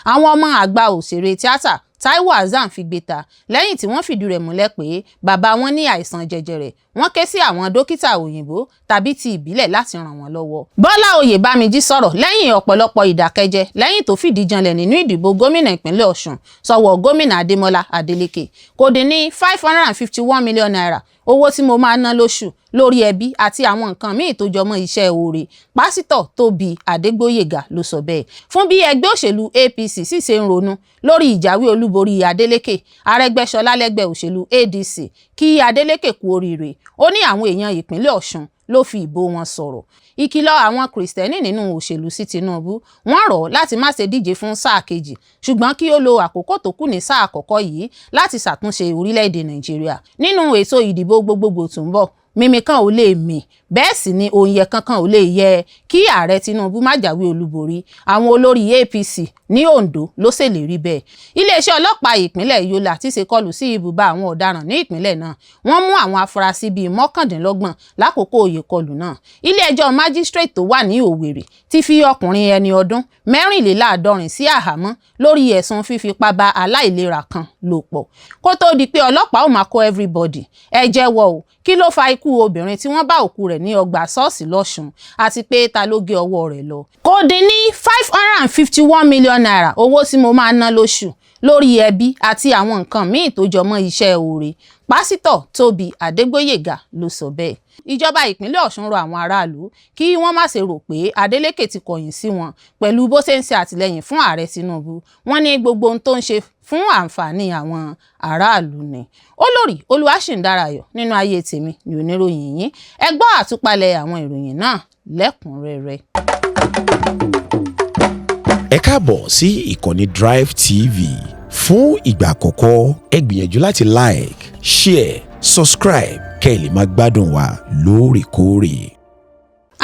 Àwọn ọmọ àgbà òṣèré tíátà Taiwo Hassan figbe ta lẹ́yìn tí wọ́n fìdí rẹ̀ múlẹ̀ pé bàbá wọn ní àìsàn jẹjẹrẹ. Wọ́n ké sí àwọn dókítà òyìnbó tàbí ti ìbílẹ̀ láti ràn wọ́n lọ́wọ́. Bọ́lá Oyèbámijí sọ̀rọ̀ lẹ́yìn ọ̀pọ̀lọpọ̀ ìdákẹ́jẹ́ lẹ́yìn tó fìdí janlẹ̀ nínú ìdìbò gómìnà ìpínlẹ̀ Ọ̀ṣun sọ́wọ́ gómìnà Adémọ́lá Adélékè. Kò dín ní ₦551 million owó tí mo máa ná lóṣù lórí ẹbí àti àwọn nǹkan míì tó jọmọ́ iṣẹ́ oore. Pásítọ̀ Tóbi Adégbóyèga ló sọ bẹ́ẹ̀. Fún bí ẹgbẹ́ òṣèlú APC sì ṣe ń ronú lórí ìjáwé olúborí Adeleke, Arẹ́gbẹ́ṣọlá lẹ́gbẹ́ òṣèlú ADC kí Adeleke kú oríire. Ó ní àwọn èèyàn ìpínlẹ̀ Ọ̀ṣun ló fi ìbò wọn sọ̀rọ̀. Ìkìlọ̀ àwọn Kìrìsìtẹ́nì nínú òṣèlú sí Tinubu: wọ́n rọ̀ láti má ṣe díje fún sáà kejì, ṣùgbọ́n kí ó lo àkókò tó kù ní sáà àkọ́kọ́ yìí láti ṣàtúnṣe orílẹ̀-èdè Nàìjíríà. Nínú ètò ìdìbò gbogbogbò tó ń bọ̀, mímí kan ò lè mì, bẹ́ẹ̀ sì ni òǹyẹ̀ kankan ò lè yẹ kí ààrẹ Tinubu má jáwé olúborí. Àwọn olórí APC ní Ondo ló ṣèlérí bẹ́ẹ̀. Iléeṣẹ́ ọlọ́pàá ìpínlẹ̀ Yola ti ṣe kọlù sí ibùba àwọn ọ̀daràn ní ìpínlẹ̀ náà. Wọ́n mú àwọn afurasí bíi 29 lákòókò ìkọlù náà. Ilé-ẹjọ́ májísrèètì tó wà ní Òwèrè ti fi ọkùnrin ẹni ọdún 74 sí àhámọ́ lórí ẹ̀sùn fífipá bá aláìlera kan lò pọ̀. Kó tóó di pé ọlọ́pàá ò máa kó everybody, ẹ jẹ́wọ́ o, kí ló fa ikú obìnrin tí wọ́n bá òkú rẹ̀ ní ọgbà ṣọ́ọ̀ṣì lọ́sùn, àti pé ta ló gé ọwọ́ rẹ̀ lọ? Kò dín ní ₦551 million owó tí mo máa ná lóṣù lórí ẹbí àti àwọn nǹkan míì tó jọmọ́ iṣẹ́ oore. Pásítọ̀ Tóbi Adégbóyèga ló sọ bẹ́ẹ̀. Ìjọba ìpínlẹ̀ Ọ̀ṣun rọ àwọn aráàlú kí wọ́n má ṣe rò pé Adeleke ti kọ̀yìn sí wọn pẹ̀lú bó ṣe ń ṣe àtìlẹ́yìn fún ààrẹ Tinubu. Wọ́n ní gbogbo ohun tó ń ṣe fún àǹfààní àwọn aráàlú ni. Olórí Olúwaṣìǹdàràyọ̀ nínú ayé tèmi ní oníròyìn yín. Ẹ gbọ́ àtúpalẹ̀ àwọn ìròyìn náà lẹ́kùnrẹ́rẹ́. Ẹ káàbọ̀ sí ìkànnì Drive TV. Fún ìgbà àkọ́kọ́, ẹ gbìyànjú láti like, share, subscribe kẹ́ ẹ lè máa gbádùn wa lóòrèkóòrè.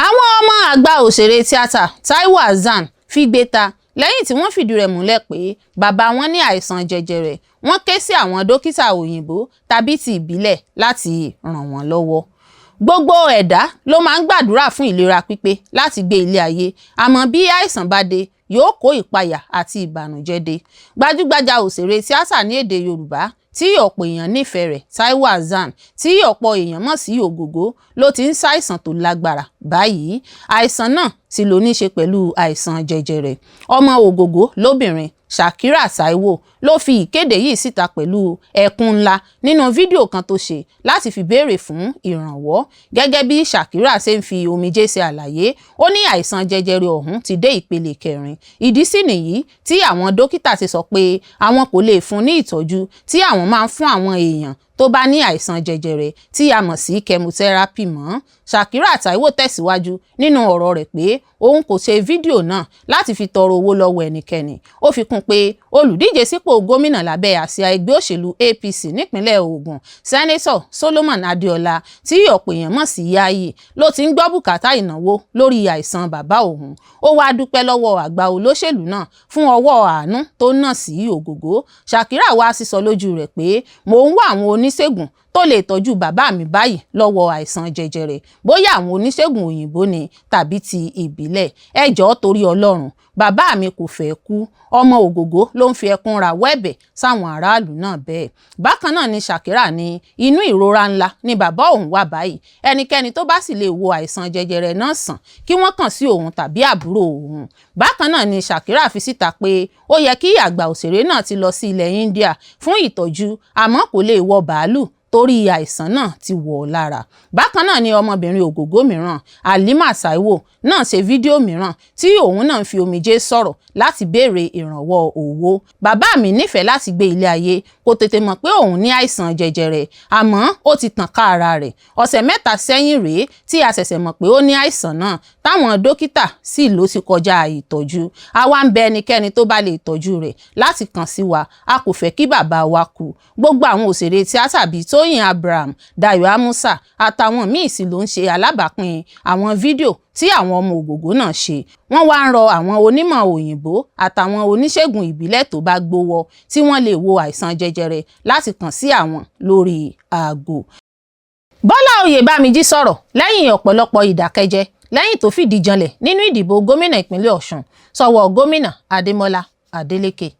Àwọn ọmọ àgbà òṣèré tíátà Taiwo Hassan figbe ta lẹ́yìn tí wọ́n fìdí rẹ̀ múlẹ̀ pé bàbá wọn ní àìsàn jẹjẹrẹ. Wọ́n ké sí àwọn dókítà òyìnbó tàbí ti ìbílẹ̀ láti ràn wọ́n lọ́wọ́. Gbogbo ẹ̀dá ló máa ń gbàdúrà fún ìlera pípé láti gbé ilé ayé, àmọ́ bí àìsàn bá dé, yóò kó ìpayà àti ìbànújẹ́ dé. Gbajúgbajà òṣèré tíátà ní èdè Yorùbá tí ọ̀pọ̀ èèyàn nífẹ̀ẹ́ rẹ̀, Taiwo Hassan, tí ọ̀pọ̀ èèyàn mọ̀ sí Ògògó, ló ti ń ṣàìsàn tó lágbára báyìí. Àìsàn náà sì ló ní í ṣe pẹ̀lú àìsàn jẹjẹrẹ. Ọmọ Ògògó lóbìnrin, Shakira Taiwo, ló fi ìkéde yìí síta pẹ̀lú ẹkún ńlá nínú fídíò kan tó ṣe láti fi béèrè fún ìrànwọ́. Gẹ́gẹ́ bí Shakira ṣe ń fi omijé ṣe àlàyé, ó ní àìsàn jẹjẹrẹ ọ̀hún ti dé ìpele kẹrin. Ìdí sì nìyí tí àwọn dókítà ti sọ pé àwọn kò lè fún ní ìtọ́jú tí àwọn máa ń fún àwọn èèyàn tó bá ní àìsàn jẹjẹrẹ tí a mọ̀ sí chemotherapy mọ́. Shakira Taiwo tẹ̀síwájú nínú ọ̀rọ̀ rẹ̀ pé òun kò ṣe fídíò náà láti fi tọrọ owó lọ́wọ́ ẹnikẹ́ni. Ó fi kún pé olùdíje sípò gómìnà lábẹ́ àsíá ẹgbẹ́ òṣèlú APC nípínlẹ̀ Ògùn, Sẹ́nẹ́tọ̀ Solomon Adéọlá, tí ọ̀pọ̀ èèyàn mọ̀ sí Yayi, ló ti ń gbọ́ bùkátà ìnáwó lórí àìsàn bàbá òun. Ó wáá dúpẹ́ lọ́wọ́ àgbà olóṣèlú náà fún ọwọ́ àánú tó nà sí Ògògó. Shakira wá sísọ lójú rẹ̀ pé, "Mò ń wá àwọn oníṣègùn tó lè tọ́jú bàbá mi báyìí lọ́wọ́ àìsàn jẹjẹrẹ, bóyá àwọn oníṣègùn òyìnbó ni tàbí ti ìbílẹ̀. Ẹ jọ̀ọ́, torí Ọlọ́run, bàbá mi kò fẹ́ kú." Ọmọ Ògògó ló ń fi ẹkún rawọ́ ẹ̀bẹ̀ sáwọn aráàlú náà bẹ́ẹ̀. Bákan náà ni Shakira ní inú ìrora ńlá ni bàbá òun wà báyìí. Ẹnikẹ́ni tó bá sì lè wo àìsàn jẹjẹrẹ náà sàn, kí wọ́n kàn sí òun tàbí àbúrò òun. Bákan náà ni Shakira fi síta pé ó yẹ kí àgbà òṣèré náà ti lọ sí ilẹ̀ India fún ìtọ́jú, àmọ́ kò lè wọ bàálù torí àìsàn náà ti wọ̀ ọ́ lára. Bákan náà ni ọmọbìnrin Ògògó mìíràn, Halima Taiwo, náà ṣe fídíò mìíràn tí òun náà fi omijé sọ̀rọ̀ láti béèrè ìrànwọ́ owó. "Bàbá mi nífẹ̀ẹ́ láti gbé ilé ayé, kò tètè mọ̀ pé òun ní àìsàn jẹjẹrẹ, àmọ́ ó ti tàn ká ara rẹ̀. Ọ̀sẹ̀ 3 sẹ́yìn rèé tí a ṣẹ̀ṣẹ̀ mọ̀ pé ó ní àìsàn náà, táwọn dókítà sì ló ti kọjá ìtọ́jú. Àwa ń bẹ ẹnikẹ́ni tó bá lè tọ́jú rẹ̀ láti kàn sí wa. A kò fẹ́ kí bàbá wa kú." Gbogbo àwọn òṣèré tíátà bíi Tóyìn Abraham, Dayọ̀ Amusa àtàwọn míì sì ló ń ṣe alábàápín àwọn fídíò tí àwọn ọmọ Ògògó náà ṣe. Wọ́n wá ń rọ àwọn onímọ̀ òyìnbó àtàwọn oníṣègùn ìbílẹ̀ tó bá gbowó tí wọ́n lè wo àìsàn jẹjẹrẹ láti kàn sí àwọn lórí aago. Bọ́lá Oyèbámijí sọ̀rọ̀ lẹ́yìn ọ̀pọ̀lọpọ̀ ìdákẹ́jẹ́ lẹ́yìn tó fìdí janlẹ̀ nínú ìdìbò gómìnà ìpínlẹ̀ Ọ̀ṣun sọ́wọ́ gómìnà Adémọ́lá. Adeleke.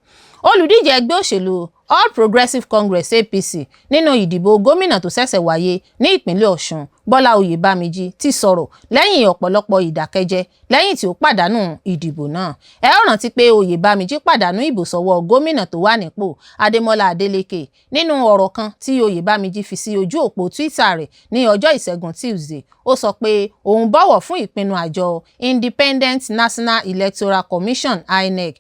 Olùdíje ẹgbẹ́ òṣèlú All Progressive Congress APC nínú ìdìbò gómìnà tó ṣẹ̀ṣẹ̀ wáyé ní ìpínlẹ̀ Ọ̀ṣun, Bọ́lá Oyèbámijí, ti sọ̀rọ̀ lẹ́yìn ọ̀pọ̀lọpọ̀ ìdákẹ́jẹ́ lẹ́yìn tí ó pàdánù ìdìbò náà. Ẹ ó rántí pé Oyèbámijí pàdánù ìbò sọ́wọ́ gómìnà tó wà nípò, Adémọ́lá Adélékè. Nínú ọ̀rọ̀ kan tí Oyèbámijí fi sí ojú òpó Twitter rẹ̀ ní ọjọ́ Ìṣẹ́gun Tuesday, ó sọ pé òun bọ̀wọ̀ fún ìpinnu àjọ Independent National Electoral Commission INEC.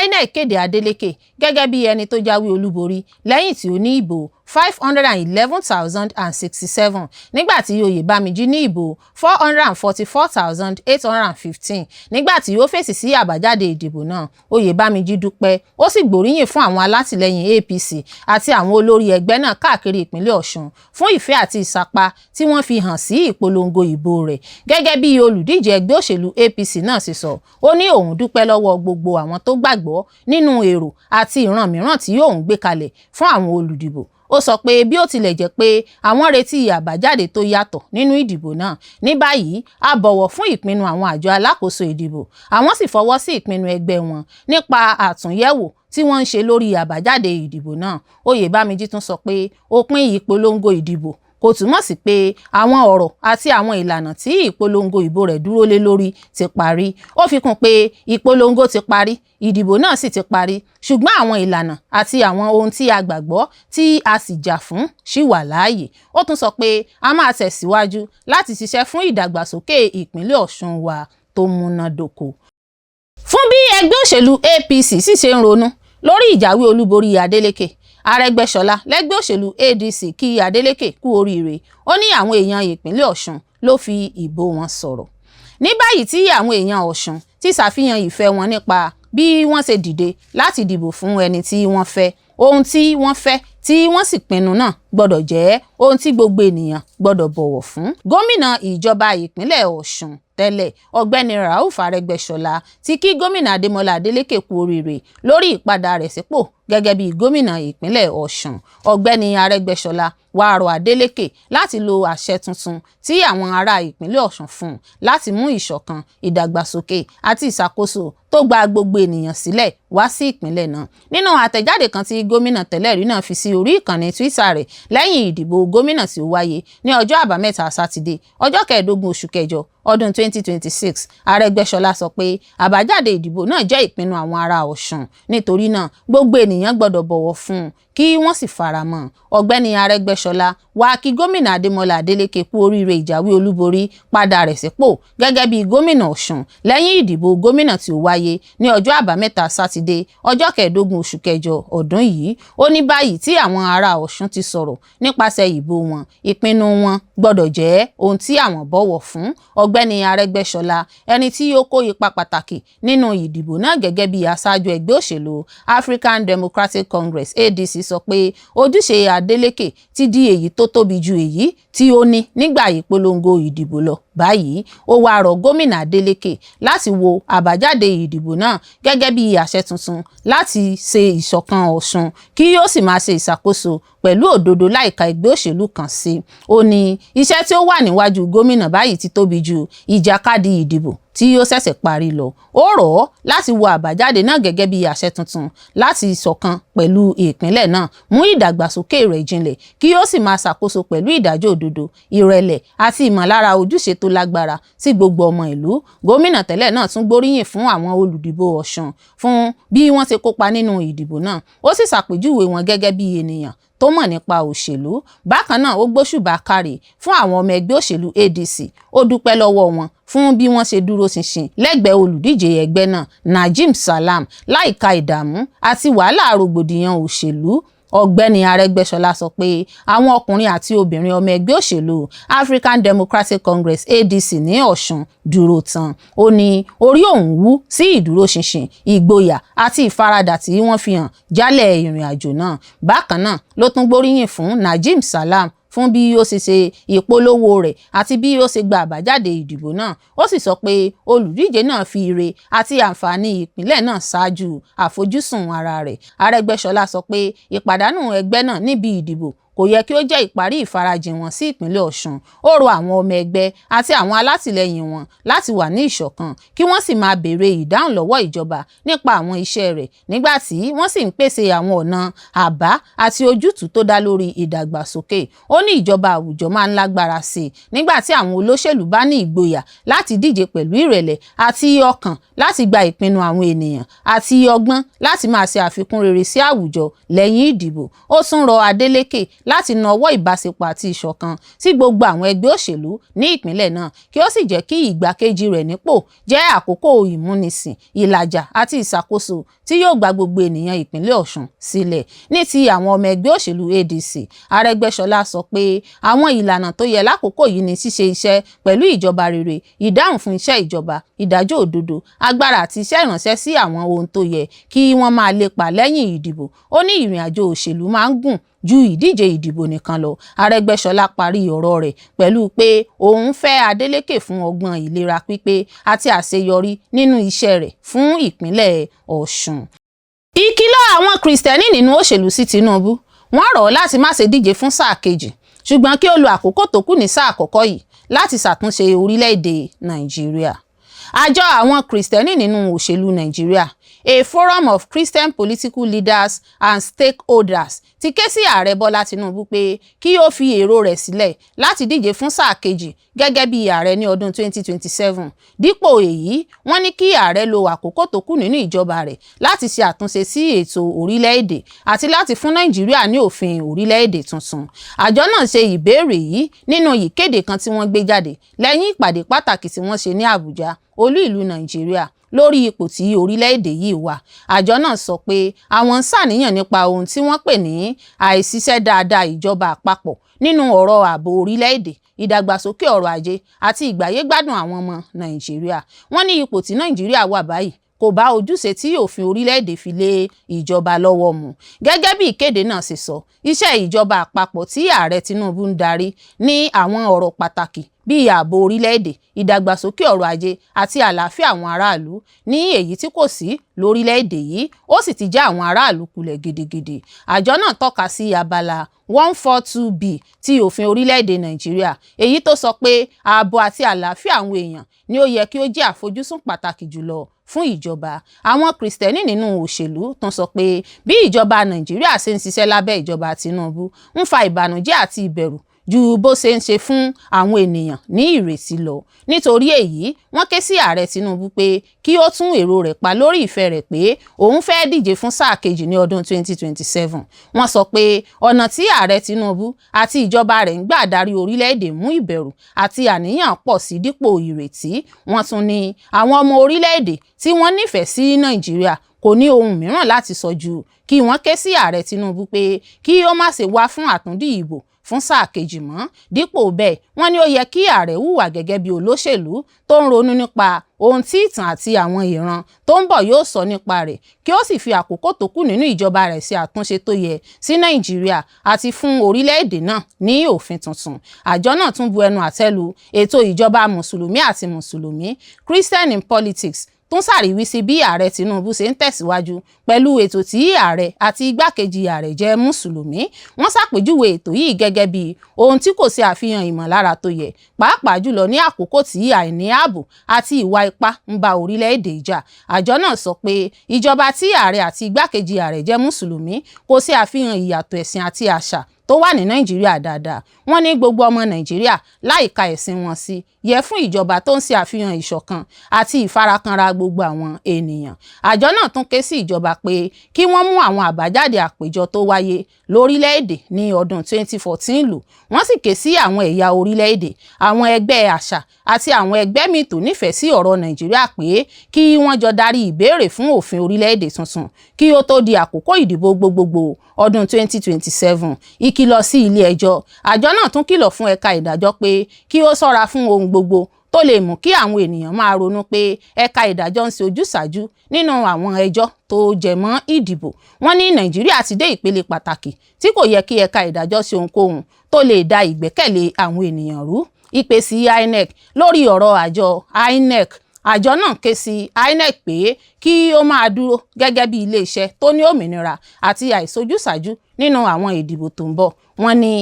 INEC kéde Adélékè gẹ́gẹ́ bí ẹni tó jáwé olúborí lẹ́yìn tí ó ní ìbò 511,067, nígbà tí Oyèbámijí ní ìbò 444,815. Nígbà tí ó fèsì sí àbájáde ìdìbò náà, Oyèbámijí dúpẹ́, ó sì gbóríyìn fún àwọn alátìlẹyìn APC àti àwọn olórí ẹgbẹ́ náà káàkiri ìpínlẹ̀ Ọ̀ṣun fún ìfẹ́ àti ìsapá tí wọ́n fi hàn sí ìpolongo ìbò rẹ̀ gẹ́gẹ́ bí olùdíje ẹgbẹ́ òṣèlú APC náà ṣe sọ. Ó ní òun dúpẹ́ lọ́wọ́ gbogbo àwọn tó gbàgbọ́ nínú èrò àti ìran mìíràn tí òun gbé kalẹ̀ fún àwọn olùdìbò. Ó sọ pé bí ó tilẹ̀ jẹ́ pé àwọn retí àbájáde tó yàtọ̀ nínú ìdìbò náà, ní báyìí a bọ̀wọ̀ fún ìpinnu àwọn àjọ alákòóso ìdìbò, àwọn sì fọwọ́ sí ìpinnu ẹgbẹ́ wọn nípa àtúnyẹ̀wò tí wọ́n ń ṣe lórí àbájáde ìdìbò náà. Oyèbámijí tún sọ pé òpin ìpolongo ìdìbò kò túmọ̀ sí pé àwọn ọ̀rọ̀ àti àwọn ìlànà tí ìpolongo ìbò rẹ̀ dúró lé lórí ti parí. Ó fi kún pé ìpolongo ti parí, ìdìbò náà sì ti parí, ṣùgbọ́n àwọn ìlànà àti àwọn ohun tí a gbàgbọ́ tí a sì jà fún ṣì wà láàyè. Ó tún sọ pé a máa tẹ̀síwájú láti ṣiṣẹ́ fún ìdàgbàsókè ìpínlẹ̀ Ọ̀ṣun wa tó múnádóko. Fún bí ẹgbẹ́ òṣèlú APC sì ṣe ń ronú lórí ìjáwé olúborí Adeleke, Arẹ́gbẹ́ṣọlá lẹ́gbẹ́ òṣèlú ADC kí Adeleke kú oríire. Ó ní àwọn èèyàn ìpínlẹ̀ Ọ̀ṣun ló fi ìbò wọn sọ̀rọ̀. Ní báyìí tí àwọn èèyàn Ọ̀ṣun ti ṣàfihàn ìfẹ́ wọn nípa bí wọ́n ṣe dìde láti dìbò fún ẹni tí wọ́n fẹ́, ohun tí wọ́n fẹ́ tí wọ́n sì pinnu náà gbọ́dọ̀ jẹ́ ohun tí gbogbo ènìyàn gbọ́dọ̀ bọ̀wọ̀ fún. Gómìnà ìjọba ìpínlẹ̀ Ọ̀ṣun tẹ́lẹ̀, Ọ̀gbẹ́ni Rauf Arẹ́gbẹ́ṣọlá, ti kí gómìnà Adémọ́lá Adélékè kú oríire lórí ìpadà rẹ̀ sípò gẹ́gẹ́ bí gómìnà ìpínlẹ̀ Ọ̀ṣun. Ọ̀gbẹ́ni Arẹ́gbẹ́ṣọlá wàá rọ Adélékè láti lo àṣẹ tuntun tí àwọn ará ìpínlẹ̀ Ọ̀ṣun fún un láti mú ìṣọ̀kan, ìdàgbàsókè àti ìṣàkóso tó gba gbogbo ènìyàn sílẹ̀ wá sí ìpínlẹ̀ náà. Nínú àtẹ̀jáde kan tí gómìnà tẹ́lẹ̀ rí náà fi sí orí ìkànnì Twitter rẹ̀ lẹ́yìn ìdìbò gómìnà tí ó wáyé ní ọjọ́ Àbámẹ́ta Sátidé, ọjọ́ 15 oṣù kẹjọ ọdún 2026, Arẹ́gbẹ́ṣọlá sọ pé àbájáde ìdìbò náà jẹ́ ìpinnu àwọn ará Ọ̀ṣun, nítorí náà gbogbo ènìyàn gbọ́dọ̀ bọ̀wọ̀ fún un kí wọ́n sì faramọ́. Ọ̀gbẹ́ni Arẹ́gbẹ́ṣọlá wá kí gómìnà Adémọ́lá Adélékè kú oríire ìjáwé olúborí padà rẹ̀ sípò gẹ́gẹ́ bí gómìnà Ọ̀ṣun lẹ́yìn ìdìbò gómìnà tí ó wáyé ní ọjọ́ Àbámẹ́ta Sátidé, ọjọ́ 15 oṣù kẹjọ ọdún yìí. Ó ní báyìí tí àwọn ará Ọ̀ṣun ti sọ̀rọ̀ nípasẹ̀ ìbò wọn, ìpinnu wọn gbọ́dọ̀ jẹ́ ohun tí àwọn bọ̀wọ̀ fún. Ọ̀gbẹ́ni Arẹ́gbẹ́ṣọlá, ẹni tí ó kó ipa pàtàkì nínú ìdìbò náà gẹ́gẹ́ bí aṣáájú ẹgbẹ́ òṣèlú African Democratic Congress ADC, sọ pé ojúṣe Adeleke ti di èyí tó tóbi ju èyí tí ó ní nígbà ìpolongo ìdìbò lọ báyìí. Ó wáá rọ gómìnà Adeleke láti wo àbájáde ìdìbò náà gẹ́gẹ́ bí àṣẹ tuntun láti ṣe ìṣọ̀kan Ọ̀ṣun, kí ó sì máa ṣe ìṣàkóso pẹ̀lú òdodo láìka ẹgbẹ́ òṣèlú kan sí. Ó ní iṣẹ́ tí ó wà níwájú gómìnà báyìí ti tóbi ju ìjàkadì ìdìbò tí ó ṣẹ̀ṣẹ̀ parí lọ. Ó rọ̀ ọ́ láti wo àbájáde náà gẹ́gẹ́ bí àṣẹ tuntun láti ṣọ̀kan pẹ̀lú ìpínlẹ̀ náà, mú ìdàgbàsókè rẹ̀ jinlẹ̀, kí ó sì máa ṣàkóso pẹ̀lú ìdájọ́ òdodo, ìrẹ̀lẹ̀ àti ìmọ̀lára ojúṣe tó lágbára sí gbogbo ọmọ ìlú. Gómìnà tẹ́lẹ̀ náà tún gbóríyìn fún àwọn olùdìbò Ọ̀ṣun fún bí wọ́n ṣe kópa nínú ìdìbò náà, ó sì ṣàpèjúwe wọn gẹ́gẹ́ bí ènìyàn tó mọ̀ nípa òṣèlú. Bákan náà, ó gbóṣùbà káre fún àwọn ọmọ ẹgbẹ́ òṣèlú ADC. Ó dúpẹ́ lọ́wọ́ wọn fún bí wọ́n ṣe dúró ṣinṣin lẹ́gbẹ̀ẹ́ olùdíje ẹgbẹ́ náà, Najim Salam, láìka ìdààmú àti wàhálà rògbòdìyàn òṣèlú. Ọ̀gbẹ́ni Arẹ́gbẹ́ṣọlá sọ pé àwọn ọkùnrin àti obìnrin ọmọ ẹgbẹ́ òṣèlú African Democratic Congress ADC ní Ọ̀ṣun dúró tán. Ó ní orí òun wú sí ìdúróṣinṣin, ìgboyà àti ìfaradà tí wọ́n fi hàn jálẹ̀ ìrìn àjò náà. Bákan náà ló tún gbóríyìn fún Najim Salam fún bí ó ṣe ṣe ìpolówó rẹ̀ àti bí ó ṣe gba àbájáde ìdìbò náà. Ó sì sọ pé olùdíje náà fi ire àti àǹfààní ìpínlẹ̀ náà ṣáájú àfojúsùn ara rẹ̀. Arẹ́gbẹ́ṣọlá sọ pé ìpàdánù ẹgbẹ́ náà níbi ìdìbò Kò yẹ kí ó jẹ́ ìparí ìfarajìn wọn sí ìpínlẹ̀ Ọ̀ṣun. Ó rọ àwọn ọmọ ẹgbẹ́ àti àwọn alátìlẹyìn wọn láti wà ní ìṣọ̀kan, kí wọ́n sì máa béèrè ìdáhùn lọ́wọ́ ìjọba nípa àwọn iṣẹ́ rẹ̀, nígbà tí wọ́n sì ń pèsè àwọn ọ̀nà àbá àti ojútùú tó dá lórí ìdàgbàsókè. Ó ní ìjọba àwùjọ máa ń lágbára sí i nígbà tí àwọn olóṣèlú bá ní ìgboyà láti díje pẹ̀lú ìrẹ̀lẹ̀ àti ọkàn láti gba ìpinnu àwọn ènìyàn àti ọgbọ́n láti máa ṣe àfikún rere sí àwùjọ lẹ́yìn ìdìbò. Ó tún rọ Adeleke láti nawọ́ ìbáṣepọ̀ àti ìṣọ̀kan sí gbogbo àwọn ẹgbẹ́ òṣèlú ní ìpínlẹ̀ náà, kí ó sì jẹ́ kí ìgbákejì rẹ̀ nípò jẹ́ àkókò ìmúnisìn, ìlàjà àti ìṣàkóso tí yóò gba gbogbo ènìyàn ìpínlẹ̀ Ọ̀ṣun sílẹ̀. Ní ti àwọn ọmọ ẹgbẹ́ òṣèlú ADC, Arẹ́gbẹ́ṣọlá sọ pé àwọn ìlànà tó yẹ lákòókò yìí ni ṣíṣe iṣẹ́ pẹ̀lú ìjọba rere, ìdáhùn fún iṣẹ́ ìjọba, ìdájọ́ òdodo, agbára àti iṣẹ́ ìránṣẹ́ sí àwọn ohun tó yẹ kí wọ́n máa lépa lẹ́yìn ìdìbò. Ó ní ìrìn àjò òṣèlú máa ń gùn ju ìdíje ìdìbò nìkan lọ. Arẹ́gbẹ́ṣọlá parí ọ̀rọ̀ rẹ̀ pẹ̀lú pé òun fẹ́ Adeleke fún ọgbọ́n, ìlera pípé àti àṣeyọrí nínú iṣẹ́ rẹ̀ fún ìpínlẹ̀ Ọ̀ṣun. Ìkìlọ̀ àwọn Kìrìsìtẹ́nì nínú òṣèlú sí Tinubu: wọ́n rọ̀ ọ́ láti má ṣe díje fún sáà kejì, ṣùgbọ́n kí ó lo àkókò tó kù ní sáà àkọ́kọ́ yìí láti ṣàtúnṣe orílẹ̀-èdè Nàìjíríà. Àjọ àwọn Kìrìsìtẹ́nì nínú òṣèlú Nàìjíríà, A Forum of Christian Political Leaders and Stakeholders, ti ké sí Ààrẹ Bọ́lá Tinubu pé kí ó fi èrò rẹ̀ sílẹ̀ láti díje fún sáà kejì gẹ́gẹ́ bí ààrẹ ní ọdún 2027. Dípò èyí, wọ́n ní kí ààrẹ lo àkókò tó kù nínú ìjọba rẹ̀ láti ṣe àtúnṣe sí ètò orílẹ̀-èdè àti láti fún Nàìjíríà ní òfin orílẹ̀-èdè tuntun. Àjọ náà ṣe ìbéèrè yìí nínú ìkéde kan tí wọ́n gbé jáde lẹ́yìn ìpàdé pàtàkì tí wọ́n ṣe ní Àbújá, olú ìlú Nàìjíríà, lórí ipò tí orílẹ̀-èdè yìí wà. Àjọ náà sọ pé àwọn ń ṣàníyàn nípa ohun tí wọ́n pè ní àìṣiṣẹ́ dáadáa ìjọba àpapọ̀ nínú ọ̀rọ̀ ààbò orílẹ̀-èdè, ìdàgbàsókè ọrọ̀ ajé àti ìgbáyégbádùn àwọn ọmọ Nàìjíríà. Wọ́n ní ipò tí Nàìjíríà wà báyìí kò bá ojúṣe tí òfin orílẹ̀-èdè fi lé ìjọba lọ́wọ́ mu. Gẹ́gẹ́ bí ìkéde náà ṣe sọ, iṣẹ́ ìjọba àpapọ̀ tí Ààrẹ Tinubu ń darí ní àwọn ọ̀rọ̀ pàtàkì bíi ààbò orílẹ̀-èdè, ìdàgbàsókè ọrọ̀ ajé àti àlàáfíà àwọn aráàlú ní èyí tí kò sí lórílẹ̀-èdè yìí, ó sì ti já àwọn aráàlú kulẹ̀ gidigidi. Àjọ náà tọ́ka sí abala 142B ti òfin orílẹ̀-èdè Nàìjíríà, èyí tó sọ pé ààbò àti àlàáfíà àwọn èèyàn ni ó yẹ kí ó jẹ́ àfojúsùn pàtàkì jùlọ fún ìjọba. Àwọn Kìrìsìtẹ́nì nínú òṣèlú tún sọ pé bí ìjọba Nàìjíríà ṣe ń ṣiṣẹ́ lábẹ́ ìjọba Tinubu ń fa ìbànújẹ́ àti ìbẹ̀rù ju bó ṣe ń ṣe fún àwọn ènìyàn ní ìrètí lọ. Nítorí èyí, wọ́n ké sí Ààrẹ Tinubu pé kí ó tún èrò rẹ̀ pa lórí ìfẹ́ rẹ̀ pé òun fẹ́ díje fún sáà kejì ní ọdún 2027. Wọ́n sọ pé ọ̀nà tí Ààrẹ Tinubu àti ìjọba rẹ̀ ń gbà darí orílẹ̀-èdè mú ìbẹ̀rù àti àníyàn pọ̀ sí dípò ìrètí. Wọ́n tún ní àwọn ọmọ orílẹ̀-èdè tí wọ́n nífẹ̀ẹ́ sí Nàìjíríà kò ní ohun mìíràn láti sọ ju kí wọ́n ké sí Ààrẹ Tinubu pé kí ó má ṣe wá fún àtúndì ìbò fún sáà kejì mọ́. Dípò bẹ́ẹ̀, wọ́n ní ó yẹ kí ààrẹ hùwà gẹ́gẹ́ bí olóṣèlú tó ń ronú nípa ohun tí ìtàn àti àwọn ìran tó ń bọ̀ yóò sọ nípa rẹ̀, kí ó sì fi àkókò tó kù nínú ìjọba rẹ̀ ṣe àtúnṣe tó yẹ sí Nàìjíríà àti fún orílẹ̀-èdè náà ní òfin tuntun. Àjọ náà tún bu ẹnu àtẹ́ lu ètò ìjọba Mùsùlùmí àti Mùsùlùmí, Christian in Politics, tún ṣàríwísí bí Ààrẹ Tinubu ṣe ń tẹ̀síwájú pẹ̀lú ètò tí ààrẹ àti igbákejì ààrẹ jẹ́ Mùsùlùmí. Wọ́n ṣàpèjúwe ètò yìí gẹ́gẹ́ bí ohun tí kò ṣe àfihàn ìmọ̀lára tó yẹ, pàápàá jùlọ ní àkókò tí àìní ààbò àti ìwà ipá ń bá orílẹ̀-èdè jà. Àjọ náà sọ pé ìjọba tí ààrẹ àti igbákejì ààrẹ jẹ́ Mùsùlùmí kò ṣe àfihàn ìyàtọ̀ ẹ̀sìn àti àṣà tó wà ní Nàìjíríà dáadáa. Wọ́n ní gbogbo ọmọ Nàìjíríà, láìka ẹ̀sìn wọn sí, yẹ fún ìjọba tó ń ṣe àfihàn ìṣọ̀kan àti ìfarakànra gbogbo àwọn ènìyàn. Àjọ náà tún ké sí ìjọba pé kí wọ́n mú àwọn àbájáde àpéjọ tó wáyé lórílẹ̀-èdè ní ọdún 2014 lò. Wọ́n sì ké sí àwọn ẹ̀yà orílẹ̀-èdè, àwọn ẹgbẹ́ àṣà àti àwọn ẹgbẹ́ míì tó nífẹ̀ẹ́ sí ọ̀rọ̀ Nàìjíríà pé kí wọ́n jọ darí ìbéèrè fún òfin orílẹ̀-èdè tuntun kí ó tó di àkókò ìdìbò gbogbogbò ọdún 2027. Ìkìlọ̀ sí ilé ẹjọ́: àjọ náà tún kìlọ̀ fún ẹ̀ka ìdájọ́ pé kí ó ṣọ́ra fún ohun gbogbo tó lè mú kí àwọn ènìyàn máa ronú pé ẹ̀ka ìdájọ́ ń ṣe ojúsàájú nínú àwọn ẹjọ́ tó jẹ mọ́ ìdìbò. Wọ́n ní Nàìjíríà ti dé ìpele pàtàkì tí kò yẹ kí ẹ̀ka ìdájọ́ ṣe ohunkóhun tó lè da ìgbẹ́kẹ̀lé àwọn ènìyàn rú. Ìpè sí INEC: lórí ọ̀rọ̀ àjọ INEC, Àjọ náà ké sí INEC pé kí ó máa dúró gẹ́gẹ́ bí iléeṣẹ́ tó ní òmìnira àti àìsojúsàájú nínú àwọn ìdìbò tó ń bọ̀. Wọ́n ní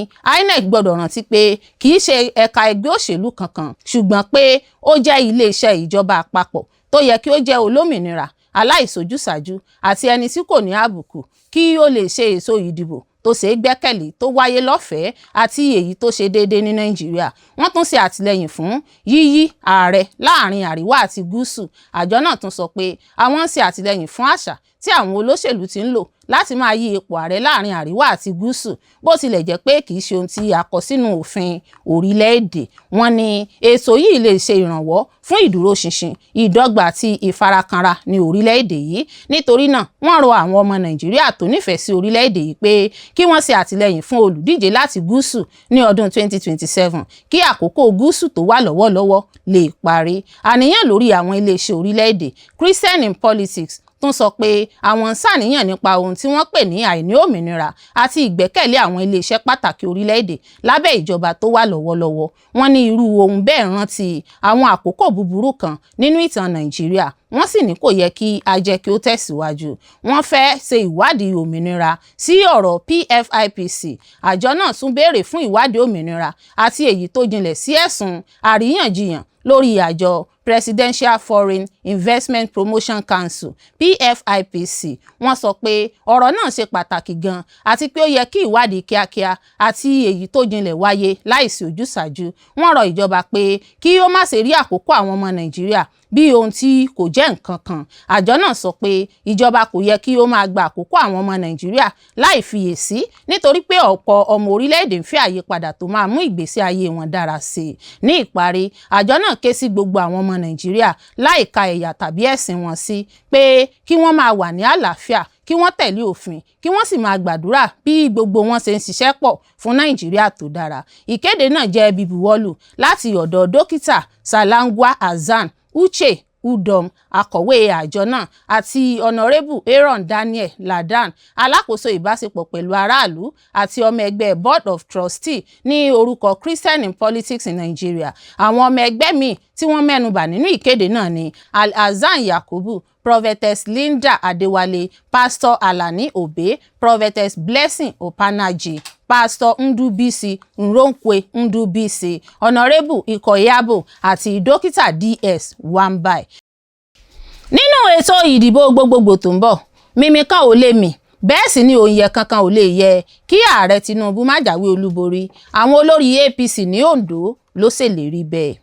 INEC gbọ́dọ̀ rántí pé kì í ṣe ẹ̀ka ẹgbẹ́ òṣèlú kankan, ṣùgbọ́n pé ó jẹ́ iléeṣẹ́ ìjọba àpapọ̀ tó yẹ kí ó jẹ́ olómìnira, aláìsojúsàájú àti ẹni tí kò ní àbùkù kí ó lè ṣe ètò ìdìbò tó ṣeé gbẹ́kẹ̀lé, tó wáyé lọ́fẹ̀ẹ́ àti èyí tó ṣe déédé ní Nàìjíríà. Wọ́n tún ṣe àtìlẹ́yìn fún yíyí ààrẹ láàrin àríwá àti gúúsù. Àjọ náà tún sọ pé àwọn ń ṣe àtìlẹ́yìn fún àṣà tí àwọn olóṣèlú ti ń lò láti máa yí ipò ààrẹ láàrin àríwá àti gúúsù, bó tilẹ̀ jẹ́ pé kì í ṣe ohun tí a kọ sínú òfin orílẹ̀-èdè. Wọ́n ní ètò yìí lè ṣe ìrànwọ́ fún ìdúróṣinṣin, ìdọ́gba àti ìfarakànra ní orílẹ̀-èdè yìí. Nítorí náà, wọ́n rọ àwọn ọmọ Nàìjíríà tó nífẹ̀ẹ́ sí orílẹ̀-èdè yìí pé kí wọ́n ṣe àtìlẹ́yìn fún olùdíje láti gúúsù ní ọdún 2027 kí àkókò gúúsù tó wà lọ́wọ́lọ́wọ́ lè parí. Àníyàn lórí àwọn iléeṣẹ́ orílẹ̀-èdè. Christian in Politics tún sọ pé àwọn ń ṣàníyàn nípa ohun tí wọ́n pè ní àìní òmìnira àti ìgbẹ́kẹ̀lé àwọn iléeṣẹ́ pàtàkì orílẹ̀-èdè lábẹ́ ìjọba tó wà lọ́wọ́lọ́wọ́. Wọ́n ní irú ohun bẹ́ẹ̀ rántí àwọn àkókò búburú kan nínú ìtàn Nàìjíríà, wọ́n sì ní kò yẹ kí a jẹ́ kí ó tẹ̀síwájú. Wọ́n fẹ́ ṣe ìwádìí òmìnira sí ọ̀rọ̀ PFIPC. Àjọ náà tún béèrè fún ìwádìí òmìnira àti èyí tó jinlẹ̀ sí ẹ̀sùn àríyànjiyàn lórí àjọ Presidential Foreign Investment Promotion Council, PFIPC. Wọ́n sọ pé ọ̀rọ̀ náà ṣe pàtàkì gan-an àti pé ó yẹ kí ìwádìí kíákíá àti èyí tó jinlẹ̀ wáyé láìsí ojúsàájú. Wọ́n rọ ìjọba pé kí ó má ṣe rí àkókò àwọn ọmọ Nàìjíríà bí ohun tí kò jẹ́ nǹkan kan. Àjọ náà sọ pé ìjọba kò yẹ kí ó máa gba àkókò àwọn ọmọ Nàìjíríà láì fiyèsí, nítorí pé ọ̀pọ̀ ọmọ orílẹ̀-èdè ń fẹ́ àyípadà tó máa mú ìgbésí ayé wọn dára sí i. Ní ìparí, àjọ náà ké sí gbogbo àwọn ọmọ Nàìjíríà láìka ẹ̀yà tàbí ẹ̀sìn wọn sí pé kí wọ́n máa wà ní àlàáfíà, kí wọ́n tẹ̀lé òfin, kí wọ́n sì máa gbàdúrà bí gbogbo wọn ṣe ń ṣiṣẹ́ pọ̀ fún Nàìjíríà tó dára. Ìkéde náà jẹ́ bíbuwọ́lù láti ọ̀dọ̀ Dókítà Salangua Hasan Uche Udom, akọ̀wé àjọ náà, àti Honorable Aaron Daniel Ladan, alákòóso ìbáṣepọ̀ pẹ̀lú aráàlú àti ọmọ ẹgbẹ́ Board of Trustee ní orúkọ Christian in Politics in Nigeria. Àwọn ọmọ ẹgbẹ́ míì tí wọ́n mẹ́nubà nínú ìkéde náà ni Alhassan Yakubu, Prophetess Linda Adewale, Pastor Alani Obe, Prophetess Blessing Opanaji, Pastor Ndubisi Nronkwe Ndubisi, Honorable Ikoyabo àti Dókítà DS Wambai. Nínú ètò ìdìbò gbogbogbò tó ń bọ̀, mímí kan ò lè mì, bẹ́ẹ̀ sì ni òǹyẹ̀ kankan ò lè yẹ kí Ààrẹ Tinubu má jáwé olúborí. Àwọn olórí APC ní Ondo ló ṣèlérí bẹ́ẹ̀.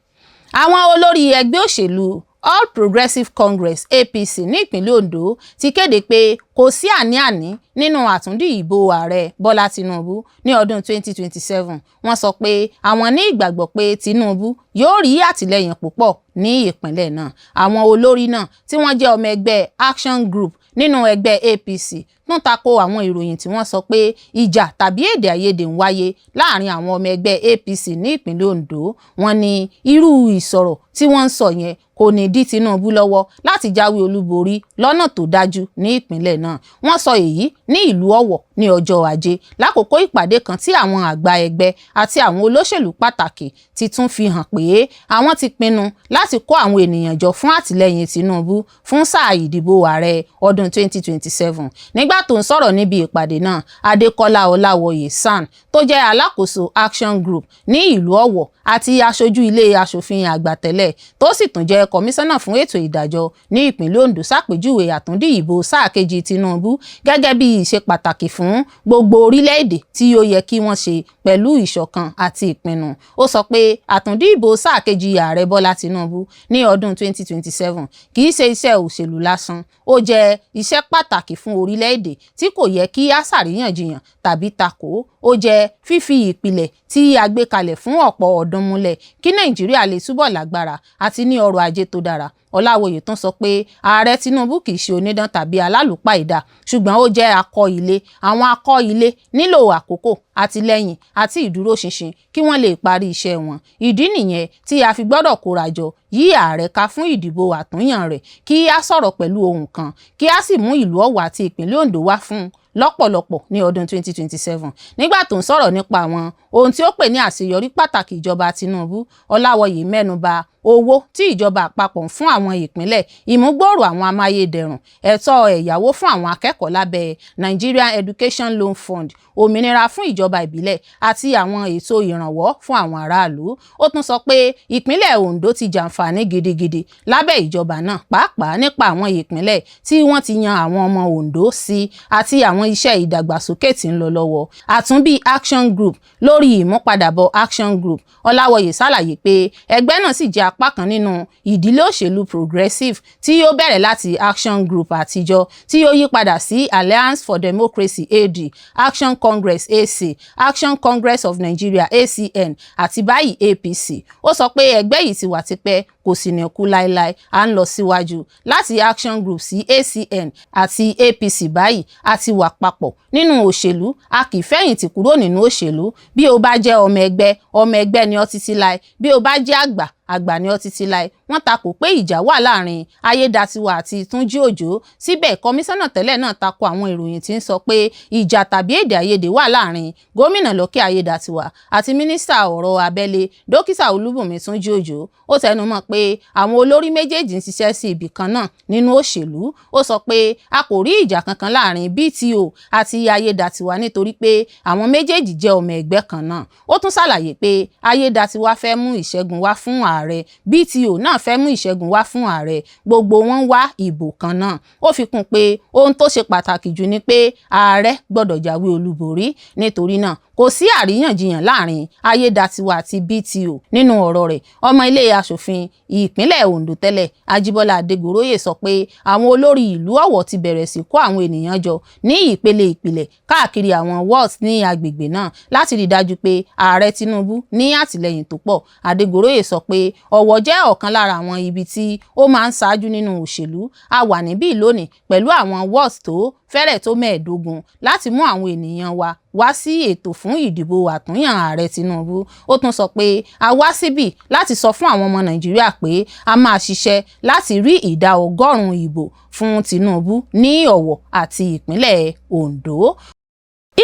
Àwọn olórí ẹgbẹ́ òṣèlú All Progressives Congress, APC, ní ìpínlẹ̀ Ondo ti kéde pé kò sí àní-àní nínú àtúndì ìbò Ààrẹ Bọ́lá Tinubu ní ọdún 2027. Wọ́n sọ pé àwọn ní ìgbàgbọ́ pé Tinubu yóò rí àtìlẹ́yìn púpọ̀ ní ìpínlẹ̀ náà. Àwọn olórí náà, tí wọ́n jẹ́ ọmọ ẹgbẹ́ Action Group nínú ẹgbẹ́ APC, tún tako àwọn ìròyìn tí wọ́n sọ pé ìjà tàbí èdè àìyedè ń wáyé láàrin àwọn ọmọ ẹgbẹ́ APC ní ìpínlẹ̀ Ondo. Wọ́n ní irú ìsọ̀rọ̀ tí wọ́n ń sọ yẹn kò ní dí Tinubu lọ́wọ́ láti jáwé olúborí lọ́nà tó dájú ní ìpínlẹ̀ náà. Wọ́n sọ èyí ní ìlú Ọ̀wọ̀ ní ọjọ́ Ajé lákòókò ìpàdé kan tí àwọn àgbà ẹgbẹ́ àti àwọn olóṣèlú pàtàkì ti tún fi hàn pé àwọn ti pinnu láti kó àwọn ènìyàn jọ fún àtìlẹ́yìn Tinubu fún sáà ìdìbò ààrẹ ọdún 2027. Nígbà tó ń sọ̀rọ̀ níbi ìpàdé náà, Adékọ́lá Ọláwọyè SAN, tó jẹ́ alákòóso Action Group ní ìlú Ọ̀wọ̀ àti aṣojú ilé aṣòfin àgbà tẹ́lẹ̀ tó sì tún jẹ́ kọmíṣánná fún ètò ìdájọ́ ní ìpínlẹ̀ Ondo, ṣàpèjúwe àtúndì ìbò sáà kejì Tinubu gẹ́gẹ́ bí ìṣe pàtàkì fún gbogbo orílẹ̀-èdè tí ó yẹ kí wọ́n ṣe pẹ̀lú ìṣọ̀kan àti ìpinnu. Ó sọ pé àtúndì ìbò sáà kejì Ààrẹ Bọ́lá Tinubu ní ọdún 2027 kì í ṣe iṣẹ́ òṣèlú lásán, ó jẹ́ iṣẹ́ pàtàkì fún orílẹ̀-èdè tí kò yẹ kí á ṣàríyànjiyàn tàbí takò. Ó jẹ́ fífi ìpìlẹ̀ tí a gbé kalẹ̀ fún ọ̀pọ̀ ọdún múlẹ̀ kí Nàìjíríà lè túbọ̀ lágbára àti ní ọrọ̀ ajé tó dára. Ọláwòye tún sọ pé Ààrẹ Tinubu kì í ṣe onídán tàbí alálùpàídà, ṣùgbọ́n ó jẹ́ akọ ilé. Àwọn akọ ilé nílò àkókò, àtìlẹ́yìn àti ìdúróṣinṣin kí wọ́n lè parí iṣẹ́ wọn. Ìdí nìyẹn tí a fi gbọ́dọ̀ kóra jọ yí ààrẹ ká fún ìdìbò àtúnyàn rẹ̀, kí a sọ̀rọ̀ pẹ̀lú ohùn kan, kí a sì mú ìlú Ọ̀wọ̀ àti ìpínlẹ̀ Ondo wá fún lọ́pọ̀lọpọ̀ ní ọdún 2027. Nígbà tó ń sọ̀rọ̀ nípa àwọn ohun tí ó pè ní àṣeyọrí pàtàkì ìjọba Tinubu, Ọláwọyè mẹ́nu bà Owó tí ìjọba àpapọ̀ ń fún àwọn ìpínlẹ̀, ìmúgbòòrò àwọn amáyédẹrùn, ẹ̀tọ́ ẹ̀yáwó fún àwọn akẹ́kọ̀ọ́ lábẹ́ Nigeria Education Loan Fund, òmìnira fún ìjọba ìbílẹ̀ àti àwọn ètò ìrànwọ́ fún àwọn aráàlú. Ó tún sọ pé ìpínlẹ̀ Ondo ti jàǹfààní gidigidi lábẹ́ ìjọba náà, pàápàá nípa àwọn ìpínlẹ̀ tí wọ́n ti yan àwọn ọmọ Ondo sí àti àwọn iṣẹ́ ìdàgbàsókè tí ń lọ lọ́wọ́. Àtúnbí Action Group lórí ìmúpadàbọ̀ Action Group, Ọláwọyè ṣàlàyé pé ẹgbẹ́ náà sì jẹ́ apá kan nínú ìdílé òṣèlú Progressive tí ó bẹ̀rẹ̀ láti Action Group àtijọ́ tí ó yí padà sí Alliance for Democracy AD, Action Congress AC, Action Congress of Nigeria ACN àti báyìí APC. Ó sọ pé ẹgbẹ́ yìí ti wà tipẹ́, kò sì ní kú láéláé. À ń lọ síwájú láti Action Group sí ACN àti APC. Báyìí a ti wà papọ̀ nínú òṣèlú. A kì í fẹ̀yìntì kúrò nínú òṣèlú. Bí o bá jẹ́ ọmọ ẹgbẹ́, ọmọ ẹgbẹ́ ni ọ́ títí láé. Bí o bá jẹ́ àgbà, àgbà ni ọ́ títí láé. Wọ́n takò pé ìjà wà láàrin Ayédàtiwà àti Túnjí Òjó. Síbẹ̀, kọmíṣánná tẹ́lẹ̀ náà tako àwọn ìròyìn tí ń sọ pé ìjà tàbí èdè àìyedè wà láàrin gómìnà Lucky Ayédàtiwà àti mínísítà ọ̀rọ̀ abẹ́lé, Dókítà Olúbùnmi Túnjí Òjó. Ó tẹnumọ́ pé àwọn olórí méjèèjì ń ṣiṣẹ́ sí ibì kan náà nínú òṣèlú. Ó sọ pé a kò rí ìjà kankan láàrin BTO àti Ayédàtiwà nítorí pé àwọn méjèèjì jẹ́ ọmọ ẹgbẹ́ kan náà. Ó tún ṣàlàyé pé Ayédàtiwà fẹ́ mú ìṣẹ́gun wá fún ààrẹ, BTO náà fẹ́ mú ìṣẹ́gun wá fún ààrẹ, gbogbo wọn wá ìbò kan náà. Ó fi kún pé ohun tó ṣe pàtàkì jù ni pé ààrẹ gbọ́dọ̀ jáwé olúborí, nítorí náà kò sí àríyànjiyàn láàrin Ayédàtiwà àti BTO. Nínú ọ̀rọ̀ rẹ̀, ọmọ ilé aṣòfin ìpínlẹ̀ Ondo tẹ́lẹ̀, Ajíbọ́lá Adégoróyè, sọ pé àwọn olórí ìlú Ọ̀wọ̀ ti bẹ̀rẹ̀ sí kó àwọn ènìyàn jọ ní ìpele ìpìlẹ̀ káàkiri àwọn wards ní agbègbè náà láti rí dájú pé ààrẹ Tinubu ní àtìlẹ́yìn tó pọ̀. Adégoróyè sọ pé Ọ̀wọ̀ jẹ́ ọ̀kan lára àwọn ibi tí ó máa ń ṣáájú nínú òṣèlú. A wà níbí lónìí pẹ̀lú àwọn wards tó fẹ́rẹ̀ tó 15 láti mú àwọn ènìyàn wa wá sí ètò fún ìdìbò àtúnyàn ààrẹ Tinubu. Ó tún sọ pé a wá síbí láti sọ fún àwọn ọmọ Nàìjíríà pé a máa ṣiṣẹ́ láti rí ìdá 100 ìbò fún Tinubu ní Ọ̀wọ̀ àti ìpínlẹ̀ Ondo.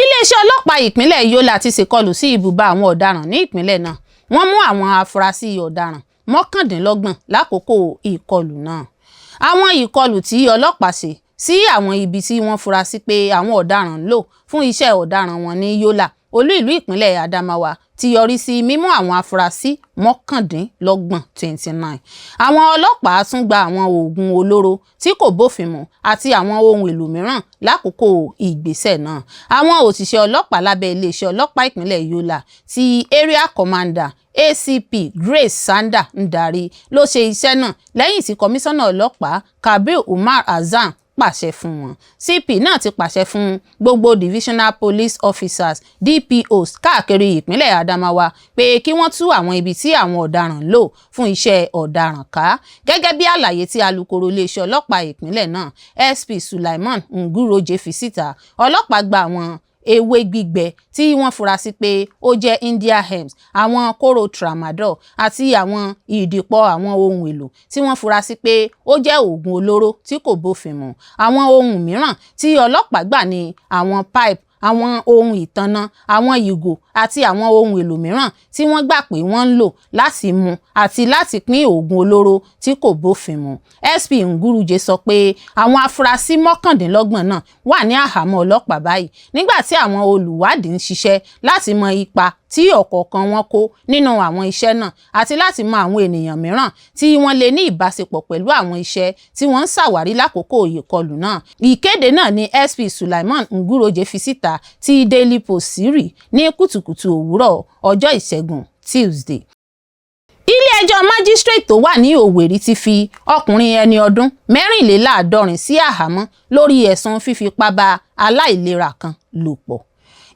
Iléeṣẹ́ ọlọ́pàá ìpínlẹ̀ Yola ti ṣèkọlù sí ibùba àwọn ọ̀daràn ní ìpínlẹ̀ náà. Wọ́n mú àwọn afurasí ọ̀daràn 29 lákòókò ìkọlù náà. Àwọn ìkọlù tí ọlọ́pàá ṣe sí àwọn ibi tí wọ́n fura sí pé àwọn ọ̀daràn ń lò fún iṣẹ́ ọ̀daràn wọn ní Yola, olú ìlú ìpínlẹ̀ Adamawa, ti yọrí sí mímú àwọn afurasí 29, 29. Àwọn ọlọ́pàá tún gba àwọn oògùn olóró tí kò bófin mu àti àwọn ohun èlò mìíràn lákòókò ìgbésẹ̀ náà. Àwọn òṣìṣẹ́ ọlọ́pàá lábẹ́ iléeṣẹ́ ọlọ́pàá ìpínlẹ̀ Yola tí Area Commander ACP Grace Sanda ń darí ló ṣe iṣẹ́ náà lẹ́yìn tí kọmíṣánná ọlọ́pàá Kabir Umar Hasan pàṣẹ fún wọn. CP náà ti pàṣẹ fún gbogbo Divisional Police Officers, DPOs, káàkiri ìpínlẹ̀ Adamawa pé kí wọ́n tú àwọn ibi tí àwọn ọ̀daràn ń lò fún iṣẹ́ ọ̀daràn ká. Gẹ́gẹ́ bí àlàyé tí alūkkóró iléeṣẹ́ ọlọ́pàá ìpínlẹ̀ náà, SP Sulaiman Nguroje, fi síta, ọlọ́pàá gba àwọn ewé gbígbẹ tí wọ́n fura sí pé ó jẹ́ India hemp, àwọn kóró tramadol àti àwọn ìdìpọ̀ àwọn ohun èlò tí wọ́n fura sí pé ó jẹ́ oògùn olóró tí kò bófin mu. Àwọn ohun mìíràn tí ọlọ́pàá gbà ní àwọn pipe, àwọn ohun ìtanná, àwọn ìgò àti àwọn ohun èlò mìíràn tí wọ́n gbà pé wọ́n ń lò láti mú àti láti pín oògùn olóró tí kò bófin mu. SP Nguroje sọ pé àwọn afurasí 29 náà wà ní àhámọ́ ọlọ́pàá báyìí nígbà tí àwọn olùwádìí ń ṣiṣẹ́ láti mọ ipa tí ọ̀kọ̀ọ̀kan wọn kó nínú àwọn iṣẹ́ náà àti láti mọ àwọn ènìyàn mìíràn tí wọ́n lè ní ìbáṣepọ̀ pẹ̀lú àwọn iṣẹ́ tí wọ́n ń ṣàwárí lákòókò ìkọlù náà. Ìkéde náà ní SP Sulaiman Nguroje fi síta tí Daily Post rí ní kùtùkùtù òwúrọ̀ ọjọ́ Ìṣẹ́gun, Tuesday. Ilé-ẹjọ́ májísrèètì tó wà ní Owerri ti fi ọkùnrin ẹni ọdún 74 sí àhámọ́ lórí ẹ̀sùn fífipá bá aláìlera kan lò pọ̀.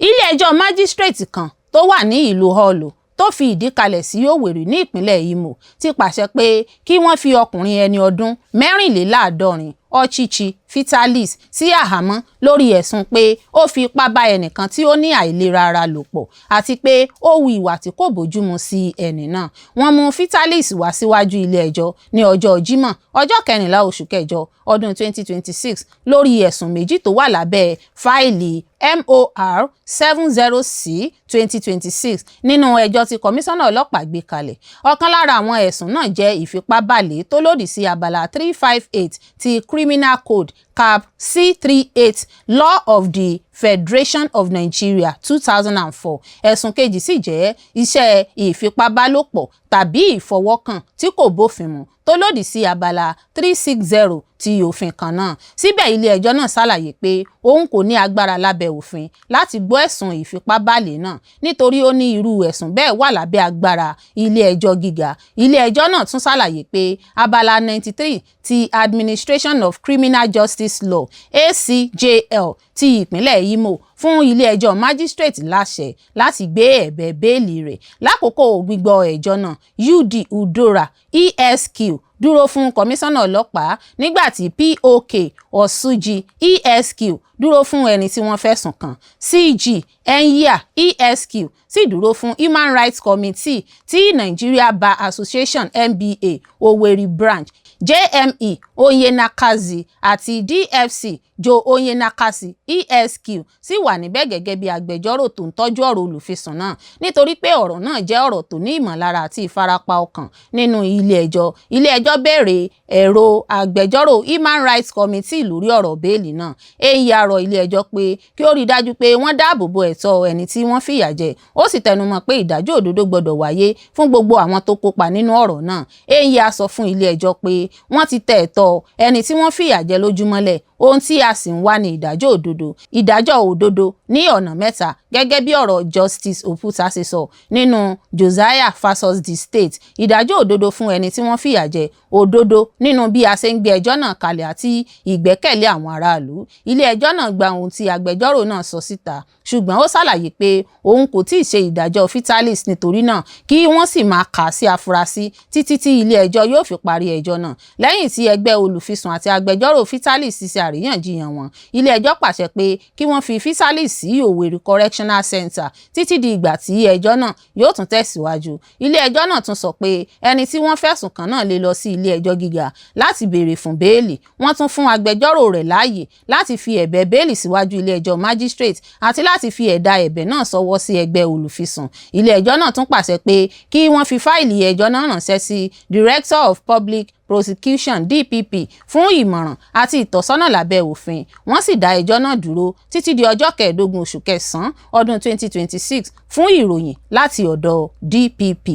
Ilé-ẹjọ́ májísrèètì kan tó wà ní ìlú Orlu tó fi ìdí kalẹ̀ sí Owerri ní ìpínlẹ̀ Imo ti pàṣẹ pé kí wọ́n fi ọkùnrin ẹni ọdún 74, Ochichi Vitalis sí àhámọ́ lórí ẹ̀sùn pé ó fi ipá bá ẹnìkan tí ó ní àìlera ara lò pọ̀ àti pé ó hu ìwà tí kò bójúmu sí ẹni náà. Wọ́n mú Vitalis wá síwájú ilé-ẹjọ́ ní ọjọ́ Jímọ̀, ọjọ́ kẹrìnlá oṣù kẹjọ ọdún 2026 lórí ẹ̀sùn méjì tó wà lábẹ́ fáìlì MOR 70C 2026 nínú ẹjọ́ tí kọmíṣánná ọlọ́pàá gbé kalẹ̀. Ọ̀kan lára àwọn ẹ̀sùn náà jẹ́ ìfipábálé tó lòdì sí abala 358 ti Criminal Code Cap C38 Law of the Federation of Nigeria 2004. Ẹ̀sùn kejì sì jẹ́ iṣẹ́ ìfipábálòpọ̀ tàbí ìfọwọ́kàn tí kò bófin mu tó lòdì sí abala 360 ti òfin kan náà. Síbẹ̀, ilé-ẹjọ́ náà ṣàlàyé pé òun kò ní agbára lábẹ́ òfin láti gbọ́ ẹ̀sùn ìfipábálé náà nítorí ó ní irú ẹ̀sùn bẹ́ẹ̀ wà lábẹ́ agbára ilé-ẹjọ́ gíga. Ilé-ẹjọ́ náà tún ṣàlàyé pé abala 93 ti Administration of Criminal Justice Law ACJL ti ìpínlẹ̀ Imo fún ilé-ẹjọ́ májísrèètì láṣẹ láti gbé ẹ̀bẹ̀ bẹ́ẹ́lí rẹ̀. Lákòókò gbígbọ́ ẹjọ́ náà, UD Udora ESQ dúró fún kọmíṣánná ọlọ́pàá nígbà tí POK Osuji ESQ dúró fún ẹni tí wọ́n fẹ̀sùn kàn, CG Enyia ESQ sì dúró fún Human Rights Committee ti Nigeria Bar Association NBA Owerri Branch. JME Onyenakazi àti DFC Joe Onyenakazi ESQ sì wà níbẹ̀ gẹ́gẹ́ bí agbẹjọ́rò tó ń tọ́jú ọ̀rọ̀ olùfisùn náà. Nítorí pé ọ̀rọ̀ náà jẹ́ ọ̀rọ̀ tó ní ìmọ̀lára àti ìfarapa ọkàn nínú ilé-ẹjọ́, ilé-ẹjọ́ béèrè èrò agbẹjọ́rò Human Rights Committee lórí ọ̀rọ̀ bẹ́ẹ́lí náà. Enyia rọ ilé-ẹjọ́ pé kí ó rí i dájú pé wọ́n dáàbò bo ẹ̀tọ́ ẹni tí wọ́n fìyà jẹ, ó sì tẹnumọ́ pé ìdájọ́ òdodo gbọ́dọ̀ wáyé fún gbogbo àwọn tó kópa nínú ọ̀rọ̀ náà. Enyia sọ fún ilé-ẹjọ́ pé wọ́n ti tẹ ẹ̀tọ́ ẹni tí wọ́n fìyà jẹ lójúmọ́lẹ̀, ohun tí a sì ń wá ní ìdájọ́ òdodo, ìdájọ́ òdodo ní ọ̀nà mẹ́ta, gẹ́gẹ́ bí ọ̀rọ̀ Justice Oputa ṣe sọ nínú Josiah versus the State: ìdájọ́ òdodo fún ẹni tí wọ́n fìyà jẹ, òdodo nínú bí a ṣe ń gbé ẹjọ́ náà kalẹ̀ àti ìgbẹ́kẹ̀lé àwọn aráàlú. Ilé-ẹjọ́ náà gba ohun tí agbẹjọ́rò náà sọ síta, ṣùgbọ́n ó ṣàlàyé pé òun kò tíì ṣe ìdájọ́ Vitalis, nítorí náà kí wọ́n sì máa kà á sí afurasí títí tí ilé-ẹjọ́ yóò fi parí ẹjọ́ náà. Lẹ́yìn tí ẹgbẹ́ olùfisùn àti agbẹjọ́rò Vitalis ṣe àríyànjiyàn wọn, ilé-ẹjọ́ pàṣẹ pé kí wọ́n fi Vitalis sí Owerri Correctional Center títí di ìgbà tí ẹjọ́ náà yóò tún tẹ̀síwájú. Ilé-ẹjọ́ náà tún sọ pé ẹni tí wọ́n fẹ̀sùn kàn náà lè lọ sí ilé-ẹjọ́ gíga láti béèrè fún bẹ́ẹ́lì. Wọ́n tún fún agbẹjọ́rò rẹ̀ láàyè láti fi ẹ̀bẹ̀ bẹ́ẹ́lì síwájú ilé-ẹjọ́ magistrate àti láti fi ẹ̀dà ẹ̀bẹ̀ náà ṣọwọ́ sí ẹgbẹ́ olùfisùn. Ilé-ẹjọ́ náà tún pàṣẹ pé kí wọ́n fi fáìlì ẹjọ́ náà ránṣẹ́ sí Director of Public Prosecution DPP fún ìmọ̀ràn àti ìtọ́sọ́nà lábẹ́ òfin. Wọ́n sì dá ẹjọ́ náà dúró títí di ọjọ́ kẹẹ̀ẹ́dógún oṣù kẹsàn-án ọdún 2026 fún ìròyìn láti ọ̀dọ̀ DPP.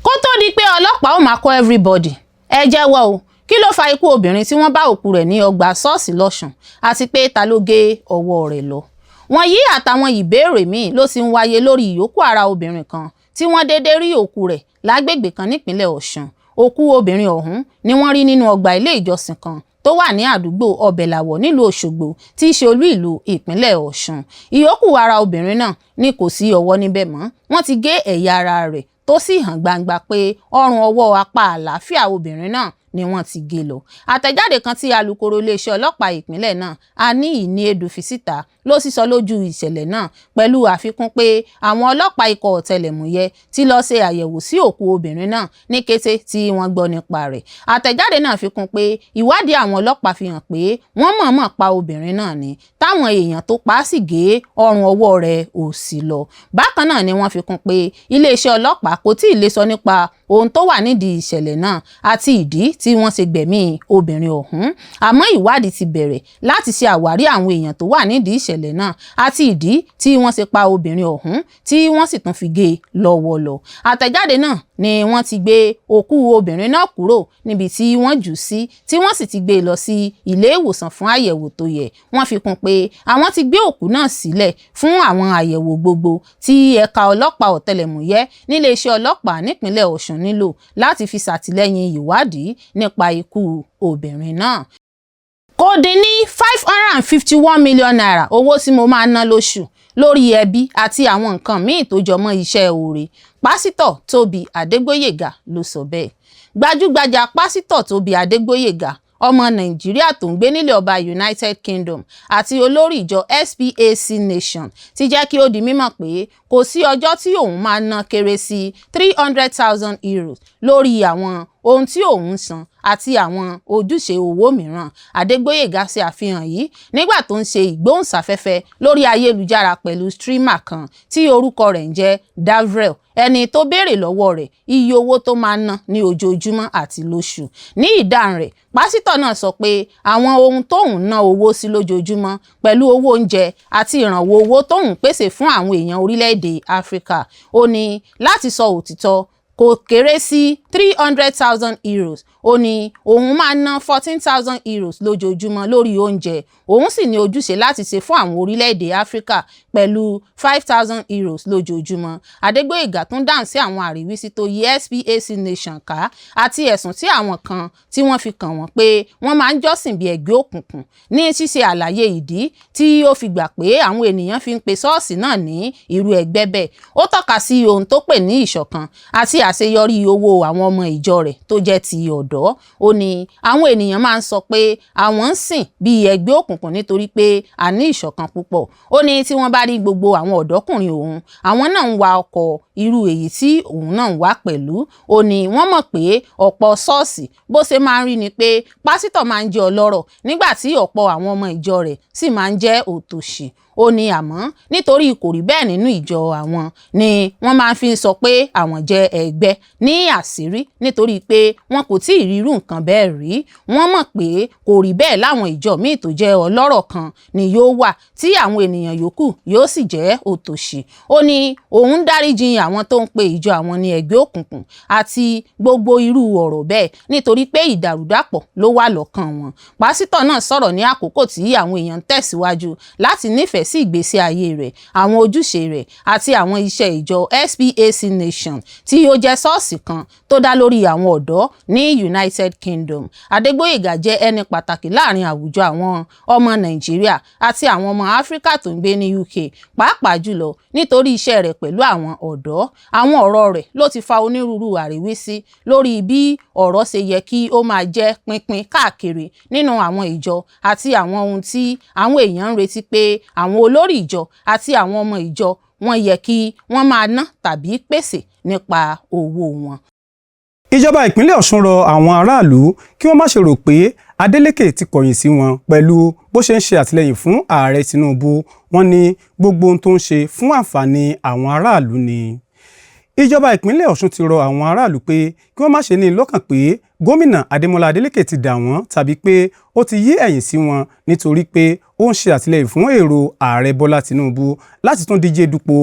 Kó tó di pé ọlọ́pàá ó máa kọ́ everybody, ẹ jẹ́wọ́ o, kí ló fa ikú obìnrin tí wọ́n bá òkú rẹ̀ ní ọgbà ṣọ́ọ̀ṣì lọ́sùn, àti pé ta ló gé ọwọ́ rẹ̀ lọ? Wọ̀nyí àtàwọn ìbéèrè míì ló sì ń wáyé lórí ìyókù ara obìnrin kan tí wọ́n déédé rí òkú rẹ̀ lágbègbè kan nípínlẹ̀ Ọ̀ṣun. Òkú obìnrin ọ̀hún ni wọ́n rí nínú ọgbà ilé ìjọsìn kan tó wà ní àdúgbò Ọbẹ̀làwọ̀ nílùú Òṣogbo, tí í ṣe olú ìlú ìpínlẹ̀ Ọ̀ṣun. Ìyókù ara obìnrin náà ní kò sí ọwọ́ níbẹ̀ mọ́, wọ́n ti gé ẹ̀yà ara rẹ̀ tó sì hàn gbangba pé ọrùn ọwọ́ apá àlàáfíà obìnrin náà ni wọ́n ti gé lọ. Àtẹ̀jáde kan tí alūkkóró iléeṣẹ́ ọlọ́pàá ìpínlẹ̀ náà, Annie Iniedu, fi síta ló sísọ lójú ìṣẹ̀lẹ̀ náà pẹ̀lú àfikún pé àwọn ọlọ́pàá ikọ̀ ọ̀tẹlẹ̀múyẹ́ ti lọ ṣe àyẹ̀wò sí òkú obìnrin náà ní kété tí wọ́n gbọ́ nípa rẹ̀. Àtẹ̀jáde náà fi kún pé ìwádìí àwọn ọlọ́pàá fi hàn pé wọ́n mọ̀ọ́mọ̀ pa obìnrin náà ni, táwọn èèyàn tó pa á sì gé ọrùn ọwọ́ rẹ̀ òsì lọ. Bákan náà ni wọ́n fi kún pé iléeṣẹ́ ọlọ́pàá kò tí ì lè sọ nípa ohun tó wà nídìí ìṣẹ̀lẹ̀ náà àti ìdí tí wọ́n ṣe gbẹ̀mí obìnrin ọ̀hún, àmọ́ ìwádìí ti bẹ̀rẹ̀ láti ṣe àwárí àwọn èèyàn tó wà nídìí ìṣẹ̀lẹ̀ náà àti ìdí tí wọ́n ṣe pa obìnrin ọ̀hún tí wọ́n sì tún fi gé e lọ́wọ́ lọ. Àtẹ̀jáde náà ni wọ́n ti gbé òkú obìnrin náà kúrò níbi tí wọ́n jù ú sí, tí wọ́n sì ti gbé e lọ sí ilé ìwòsàn fún àyẹ̀wò tó yẹ. Wọ́n fi kún pé àwọn ti gbé òkú náà sílẹ̀ fún àwọn àyẹ̀wò gbogbo tí ẹ̀ka ọlọ́pàá ọ̀tẹlẹ̀múyẹ́ níléeṣẹ́ ọlọ́pàá nípínlẹ̀ Ọ̀ṣun nílò láti fi ṣàtìlẹ́yìn ìwádìí nípa ikú obìnrin náà. Kò dín ní ₦551 million owó tí mo máa ná lóṣù lórí ẹbí àti àwọn nǹkan míì tó jọ mọ́ iṣẹ́ oore, Pásítọ̀ Tóbi Adégbóyèga ló sọ bẹ́ẹ̀. Gbajúgbajà Pásítọ̀ Tóbi Adégbóyèga, Ọmọ Nàìjíríà tó ń gbé nílẹ̀ ọba United Kingdom àti olórí ìjọ SPAC Nation, ti jẹ́ kí ó di mímọ̀ pé kò sí ọjọ́ tí òun máa ná kéré sí €300,000 lórí àwọn ohun tí òun ń san àti àwọn ojúṣe owó mìíràn. Adégbóyèga ṣe àfihàn yìí nígbà tó ń ṣe ìgbóhùnsáfẹ́fẹ́ lórí ayélujára pẹ̀lú streamer kan tí orúkọ rẹ̀ ń jẹ́ Davrel, ẹni tó béèrè lọ́wọ́ rẹ̀ iye owó tó máa ń ná ní ojoojúmọ́ àti lóṣù. Ní ìdáhùn rẹ̀, pásítọ̀ náà sọ pé àwọn ohun tóun ná owó sí lójoojúmọ́ pẹ̀lú owó oúnjẹ àti ìrànwọ́ owó tóun pèsè fún àwọn èèyàn orílẹ̀-èdè Áfíríkà. Ó ní láti sọ òtítọ́, kò kéré sí €300,000. Ó ní òun máa ná €14,000 lójoojúmọ́ lórí oúnjẹ, òun sì ní ojúṣe láti ṣe fún àwọn orílẹ̀-èdè Áfíríkà pẹ̀lú €5,000 lójoojúmọ́. Adégbóyèga tún dáhùn sí àwọn àríwísí tó yí SPAC Nation ká àti ẹ̀sùn tí àwọn kan tí wọ́n fi kàn wọ́n pé wọ́n máa ń jọ́sìn bí ẹgbẹ́ òkùnkùn, ní ṣíṣe àlàyé ìdí tí ó fi gbà pé àwọn ènìyàn fi ń pe ṣọ́ọ̀ṣì náà ní irú ẹgbẹ́ bẹ́ẹ̀. Ó tọ́ka sí ohun tó pè ní ìṣọ̀kan àti àṣeyọrí owó àwọn ọmọ ìjọ rẹ̀ tó jẹ́ ti ọ̀dọ́. Ó ní àwọn ènìyàn máa ń sọ pé àwọn ń sìn bí ẹgbẹ́ òkùnkùn nítorí pé a ní ìṣọ̀kan púpọ̀. Ó ní tí wọ́n bá rí gbogbo àwọn ọ̀dọ́kùnrin òun, àwọn náà ń wa ọkọ̀ irú èyí tí òun náà ń wá pẹ̀lú. Ó ní wọ́n mọ̀ pé ọ̀pọ̀ ṣọ́ọ̀ṣì bó ṣe máa ń rí ni pé pásítọ̀ máa ń jẹ́ ọlọ́rọ̀, nígbà tí ọ̀pọ̀ àwọn ọmọ ìjọ rẹ̀ sì máa ń jẹ́ òtòṣì. Ó ní àmọ́ nítorí kò rí bẹ́ẹ̀ nínú ìjọ àwọn ni wọ́n máa fi ń sọ pé àwọn jẹ́ ẹgbẹ́ ní àṣírí, nítorí pé wọn kò tí ì rírú nǹkan bẹ́ẹ̀ rí. Wọ́n mọ̀ pé kò rí bẹ́ẹ̀ láwọn ìjọ míì tó jẹ́ ọlọ́rọ̀ kan ni yóò wà tí àwọn ènìyàn yòókù yóò sì jẹ́ òtòṣì. Ó ní òun ń dáríjì àwọn tó ń pe ìjọ àwọn ní ẹgbẹ́ òkùnkùn àti gbogbo irú ọ̀rọ̀ bẹ́ẹ̀, nítorí pé ìdàrúdàpọ̀ ló wà lọ́kàn wọn. Pásítọ̀ náà sọ̀rọ̀ ní àkókò tí àwọn èèyàn ń tẹ̀síwájú láti nífẹ̀ẹ́ sí ìgbésí ayé rẹ̀, àwọn ojúṣe rẹ̀ àti àwọn iṣẹ́ ìjọ SPAC Nation tí ó jẹ́ ṣọ́ọ̀ṣì kan tó dá lórí àwọn ọ̀dọ́ ní United Kingdom. Adégbóyèga jẹ́ ẹni pàtàkì láàrin àwùjọ àwọn ọmọ Nàìjíríà àti àwọn ọmọ Áfíríkà tó ń gbé ní UK, pàápàá jùlọ nítorí iṣẹ́ rẹ̀ pẹ̀lú àwọn ọ̀dọ́. Àwọn ọ̀rọ̀ rẹ̀ ló ti fa onírúurú àríwísí lórí bí ọ̀rọ̀ ṣe yẹ kí ó máa jẹ́ pínpín káàkiri nínú àwọn ìjọ àti àwọn ohun tí àwọn èèyàn ń retí pé àwọn olórí ìjọ àti àwọn ọmọ ìjọ wọn yẹ kí wọ́n máa ná tàbí pèsè nípa owó wọn. Ìjọba ìpínlẹ̀ Ọ̀ṣun rọ àwọn aráàlú kí wọ́n má ṣe rò pé Adeleke ti kọ̀yìn sí wọn pẹ̀lú bó ṣe ń ṣe àtìlẹ́yìn fún ààrẹ Tinubu. Wọ́n ní gbogbo ohun tó ń ṣe fún àǹfààní àwọn aráàlú ni. Ìjọba ìpínlẹ̀ Ọ̀ṣun ti rọ àwọn aráàlú pé kí wọ́n má ṣe ní lọ́kàn pé gómìnà Adémọ́lá Adeleke ti dà wọ́n tàbí pé ó ti yí ẹ̀yìn sí wọn nítorí pé ó ń ṣe àtìlẹ́yìn fún èrò ààrẹ Bọ́lá Tinubu láti tún díje dupò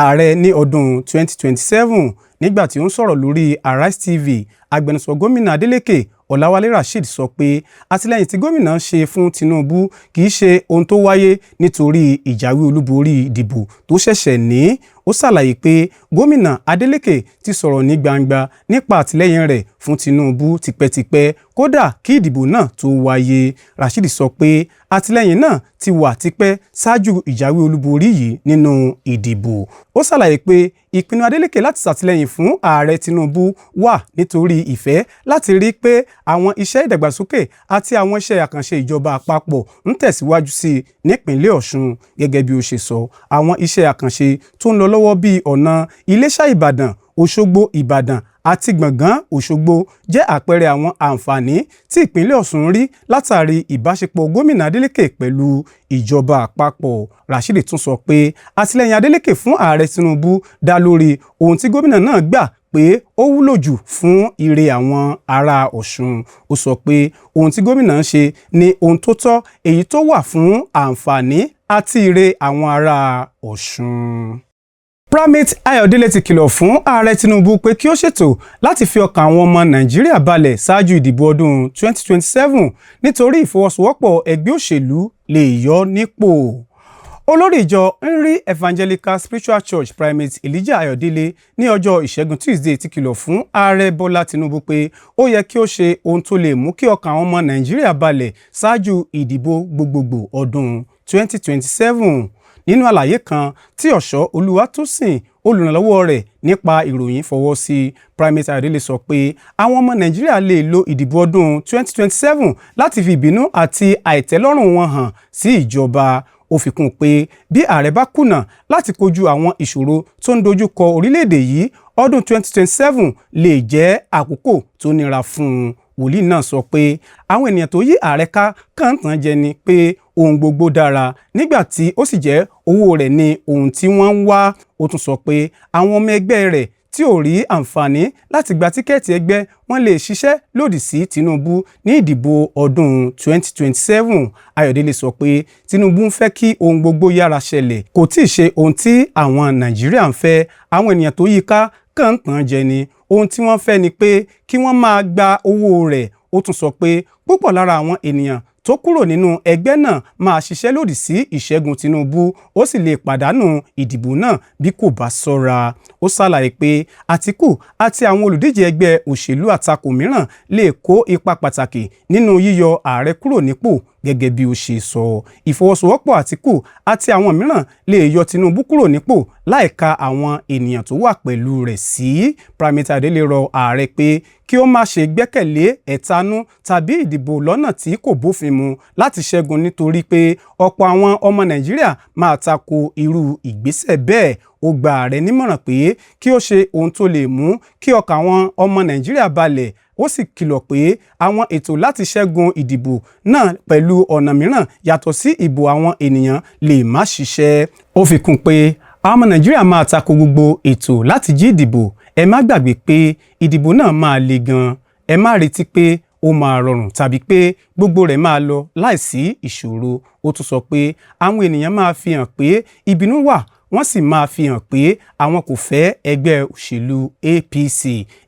ààrẹ ní ọdún 2027. Nígbà tí ó ń sọ̀rọ̀ lórí Arise TV, agbẹnusọ gómìnà Adeleke, Ọláwálé Rasheed, sọ pé àtìlẹ́yìn tí gómìnà ṣe fún Tinubu kì í ṣe ohun tó wáyé nítorí ìjáwé olúborí ìdìbò tó ṣẹ̀ṣẹ̀ ní. Ó ṣàlàyé pé gómìnà Adeleke ti sọ̀rọ̀ ní gbangba nípa àtìlẹ́yìn rẹ̀ fún Tinubu tipẹ́tipẹ́, kódà kí ìdìbò náà tó wáyé. Rasheed sọ pé àtìlẹ́yìn náà ti wà tipẹ́ ṣáájú ìjáwé olúborí yìí nínú ìdìbò. Ó ṣàlàyé pé ìpinnu Adeleke láti ṣàtìlẹ́yìn fún ààrẹ Tinubu wà nítorí ìfẹ́ láti rí pé àwọn iṣẹ́ ìdàgbàsókè àti àwọn iṣẹ́ àkànṣe ìjọba àpapọ̀ ń tẹ̀síwájú sí i nípìnlẹ̀ Ọ̀ṣun. Gẹ́gẹ́ bí ó ṣe sọ, àwọn iṣẹ́ àkànṣe tó ń lọ lọ́wọ́ bíi ọ̀nà Iléṣà Ìbàdàn, Òṣogbo Ìbàdàn àti Gbọ̀ngán Òṣogbo jẹ́ àpẹẹrẹ àwọn àǹfààní tí ìpínlẹ̀ Ọ̀ṣun rí látàrí ìbáṣepọ̀ gómìnà Adeleke pẹ̀lú ìjọba àpapọ̀. Rasheed tún sọ pé àtìlẹ́yìn Adeleke fún ààrẹ Tinubu dá lórí ohun tí gómìnà náà gbà pé ó wúlò jù fún ire àwọn ará Ọ̀ṣun. Ó sọ pé ohun tí gómìnà ń ṣe ni ohun tó tọ́, èyí tó wà fún àǹfààní àti ire àwọn ará Ọ̀ṣun. Primate Ayọ̀délé ti kìlọ̀ fún ààrẹ Tinubu pé kí ó ṣètò láti fi ọkàn àwọn ọmọ Nàìjíríà balẹ̀ ṣáájú ìdìbò ọdún 2027, nítorí ìfọwọ́sowọ́pọ̀ ẹgbẹ́ òṣèlú lè yọ nípò. Olórí ìjọ Nri Evangelical Spiritual Church, Primate Elijah Ayọ̀délé, ní ọjọ́ Ìṣẹ́gun Tuesday ti kìlọ̀ fún ààrẹ Bọ́lá Tinubu pé ó yẹ kí ó ṣe ohun tó lè mú kí ọkàn àwọn ọmọ Nàìjíríà balẹ̀ ṣáájú ìdìbò gbogbogbò ọdún 2027. Nínú àlàyé kan tí Ọ̀ṣọ́ Olúwatósìn Olùrànlọ́wọ́ rẹ̀ nípa ìròyìn fọwọ́ sí. Primate Ayọ̀délé sọ pé àwọn ọmọ Nàìjíríà lè lo ìdìbò ọdún 2027 láti fi ìbínú àti àìtẹ́lọ́rùn wọn hàn sí ìjọba. Ó fi kún un pé bí ààrẹ bá kùnà láti kojú àwọn ìṣòro tó ń dojú kọ orílẹ̀-èdè yìí, ọdún 2027 lè jẹ́ àkókò tó nira fún un. Wòlíì náà sọ pé àwọn ènìyàn tó yí ààrẹ ká kàn tàn jẹ ni pé ohun gbogbo dára, nígbà tí ó sì jẹ́ owó rẹ̀ ní ohun tí wọ́n ń wá. Ó tún sọ pé àwọn ọmọ ẹgbẹ́ rẹ̀ tí ò rí àǹfààní láti gba tíkẹ́ẹ̀tì ẹgbẹ́ wọn lè ṣiṣẹ́ lòdì sí Tinubu ní ìdìbò ọdún 2027. Ayọ̀délé sọ pé Tinubu ń fẹ́ kí ohun gbogbo yára ṣẹlẹ̀, kò tí ì ṣe ohun tí àwọn Nàìjíríà ń fẹ́. Àwọn ènìyàn tó yí ká kàn ń tàn jẹ ni. Ohun tí wọ́n fẹ́ ni pé kí wọ́n máa gba owó rẹ̀. Ó tún sọ pé púpọ̀ lára àwọn ènìyàn tó kúrò nínú ẹgbẹ́ náà máa ṣiṣẹ́ lòdì sí ìṣẹ́gun Tinubu, ó sì lè pàdánù ìdìbò náà bí kò bá ṣọ́ra. Ó ṣàlàyé pé Àtíkù àti àwọn olùdíje ẹgbẹ́ òṣèlú àtakò mìíràn lè kó ipa pàtàkì nínú yíyọ ààrẹ kúrò nípò. Gẹ́gẹ́ bí ó ṣe sọ, ìfọwọ́sowọ́pọ̀ Àtíkù àti àwọn mìíràn lè yọ Tinubu kúrò nípò láìka àwọn ènìyàn tó wà pẹ̀lú rẹ̀ sí. Primate Ayọ̀délé rọ ààrẹ pé kí ó má ṣe gbẹ́kẹ̀lé ẹ̀tanú tàbí ìdìbò lọ́nà tí kò bófin mu láti ṣẹ́gun, nítorí pé ọ̀pọ̀ àwọn ọmọ Nàìjíríà máa tako irú ìgbésẹ̀ bẹ́ẹ̀. Ó gba ààrẹ nímọ̀ràn pé kí ó ṣe ohun tó lè mú kí ọkàn àwọn ọmọ Nàìjíríà balẹ̀. Ó sì kìlọ̀ pé àwọn ètò láti ṣẹ́gun ìdìbò náà pẹ̀lú ọ̀nà mìíràn yàtọ̀ sí ìbò àwọn ènìyàn lè má ṣiṣẹ́. Ó fi kún pé àwọn ọmọ Nàìjíríà máa tako gbogbo ètò láti jí ìdìbò. Ẹ má gbàgbé pé ìdìbò náà máa le gan. Ẹ má retí pé ó máa rọrùn tàbí pé gbogbo rẹ̀ máa lọ láìsí ìṣòro. Ó tún sọ pé àwọn ènìyàn máa fi hàn pé ìbínú wà, wọ́n sì máa fi hàn pé àwọn kò fẹ́ ẹgbẹ́ òṣèlú APC.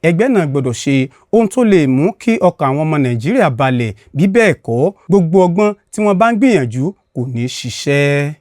Ẹgbẹ́ náà gbọ́dọ̀ ṣe ohun tó lè mú kí ọkàn àwọn ọmọ Nàìjíríà balẹ̀, bí bẹ́ẹ̀ kọ́, gbogbo ọgbọ́n tí wọ́n bá ń gbìyànjú kò ní ṣiṣẹ́.